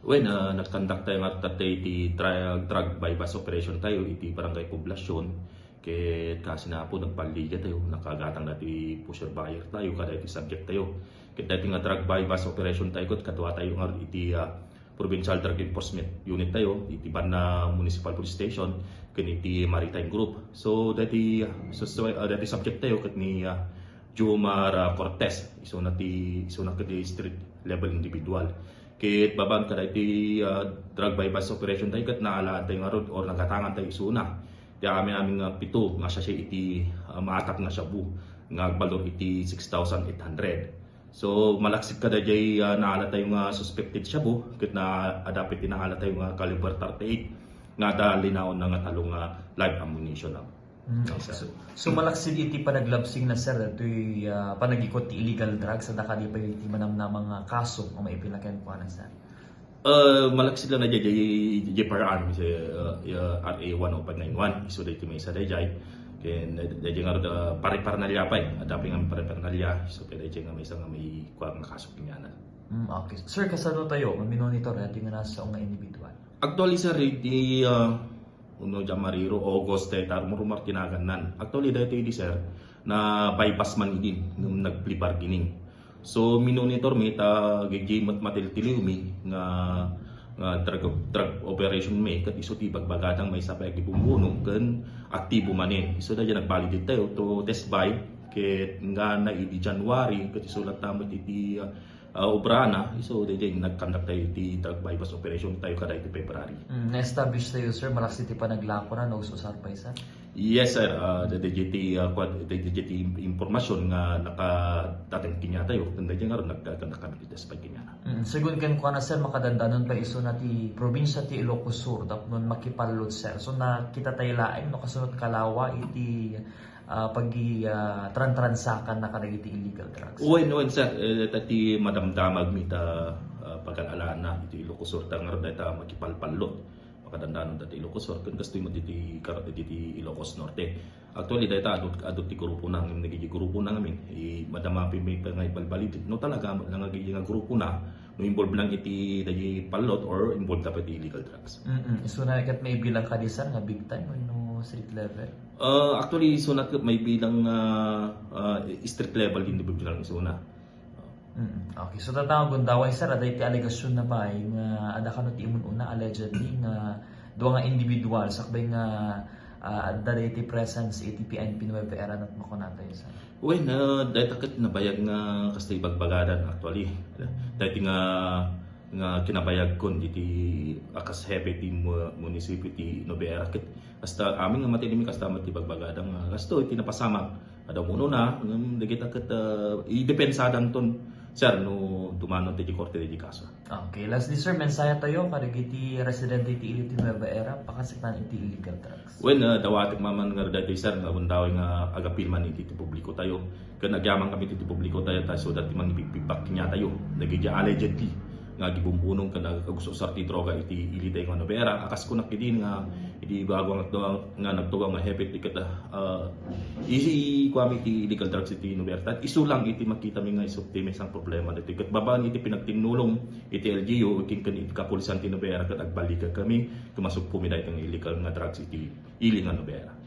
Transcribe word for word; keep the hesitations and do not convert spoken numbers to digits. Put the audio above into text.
Wen, ah, nagkandaktayo nga tatta iti dra-, drug buy-bust operation tayo iti Barangay Poblacion. Ket kasi na po, nagballigatayo, nakagatang dati pusher buyer tayo, kada iti subject tayo. Ket dati nga drug buy-bust operation tayo, ket kadua tayo nga iti, ah, Provincial Drug Enforcement Unit tayo, iti Banna Municipal Police Station, ken iti Maritime Group. So, dati, ah, so, so, ah, dati subject tayo, ket ni, ah, Jomar, ah, Cortez, isuna ti, isuna ket ti street level individual. Ket babaen kada iti, ah, drug buy-bust operation tayo, ket naalaan tayo ngarud or nagatangan tayo isuna ti amin-amin nga pito nga sachet iti, ah, maatak nga shabu nga agbalor iti six thousand eight hundred. So, malaksid kada jay, ah, naala tayo nga suspected shabu, ket na adda pay ti naala tayo nga caliber thirty-eight nga adda linaonna nga tallo nga live ammunition. Mm, okay. So, so, malaksid iti panaglabsing na, sir, datoy, ah, panagikot ti illegal drugs, adda kadi pay iti manamnama nga kaso nga maipila kenkuana, sir? Ah, malaksid lang na jay, jay, jay firearm, jay, ah, ah, R A one oh five nine one. So, daytoy maysa dayjay. Ken, dayjay nga, ah, pare-parnalya pay. Adda pay nga pare-parnalya. So, kaya dayjay nga maysa nga maikua nga kaso kenkuana. Mm, okay. Sir, kasano tayo mamimonitor daytoy nga nasao nga individual? Actually, sir, iti, ah, uno, January, August, dayta, rumrumar ti nagannan. Actually, daytoy idi, sir, na buy-bust man idi, nung nag-plea bargaining. So, minonitor mi ta gigi met matiltiliw mi nga, nga drug, drug operation mi, ket isu ti ibagbagadang maysa pay agibumbunong ken aktibo manen. So, dayta nagbalidit tayo to test buy, ket nga na idi January, ket isulat ta met iti, ah, ah, obrana, isu dayjay nagkandak tayo iti drug buy-bust operation tayo kada iti February. Mm, na-establish tayo, sir, malaksid ti panaglako na, no, ususar pay, sir? Yes, sir. Ah, dayjay ti, ah, kuan, dayjay ti im-, impormasyon nga nakadateng kaniatayo, ken dayjay ngarud nagkandak kami iti test buy kaniana. Mm, segun kenkuana, sir, makadandanon pay isuna ti probinsya ti Ilocos Sur, tapno makipallot, sir. So, nakita tayo laeng, no, kasunod kalawa iti ah, pagi-, ah, trantransakan na kadagiti illegal drugs? Wen, wen, sir. Eh, ta ti madamdamag mi ta, ah, pagal-alana iti Ilocos Sur, ta ngarud dayta makipalpallot. Makadandanon ta ti Ilocos Sur, ken kastoy met iti kar-, iti Ilocos Norte. Actually, dayta adu, adu ti grupo na, ngem dagiti grupo na ngamin, i-, madama pay mi nga ibalbalidit. No, talaga, lang nga grupo na, no, involved lang iti dagiti pallot or involved dapat iti illegal drugs. Mm-mm. Isuna ket maibilang kadi, sir, nga big time wenno street level? Ah, actually, isuna ket maibilang, ah, ah, street level individual isuna. Mm. Okay. So, tatta nga gundaway, sir, adda iti alegasyon na pay nga adda kano ti imun-una, allegedly, nga dua nga individual sakbay nga, ah, adda daytoy presence iti P N P Nueva Eran, no, makuna tayo, sir. Wen, ah, dayta ket nabayag nga kasta ibagbagadan actually. Dayta nga, nga kinabayagkon diti a kas hepe ti mu-, munisipyo ti Nueva Erat ket kasta amin nga matilimi kasta met ti ibagbagadan nga kastoy ti napasamak. Adda umunona, ngem dagita ket, ah, idepensadanton, sir, no dumanon ti korte ti kaso. Okay, lastly, sir, mensahe tayo kadagiti residente iti ili ti Nueva Erat, pakasaknaan iti illegal drugs. Wen, ah, dawatek man nga daytoy, sir, nga gundaway nga agapil man iti, iti publiko tayo. Ken agyaman kami iti publiko tayo, ta, so that mangipigpigbak kaniatayo dagiti allegedly nga agibumbunong ken ag-, agusar ti droga iti ili tayo nga Nueva Erat. A kas kunak idi nga iti bago nga nagtugaw, nga nagtugaw nga hepe ti ket, ah, isi kuami ti illegal drugs iti Nueva Erat. Isu lang iti makita mi nga isu ti maysa nga problema daytoy. Ket babaen iti pinagtinnulong iti L G U ken, ken iti kapulisan ti Nueva Erat ket agballigakami, kumasugpo mi daytoy nga illegal nga drugs iti ili nga Nueva Erat.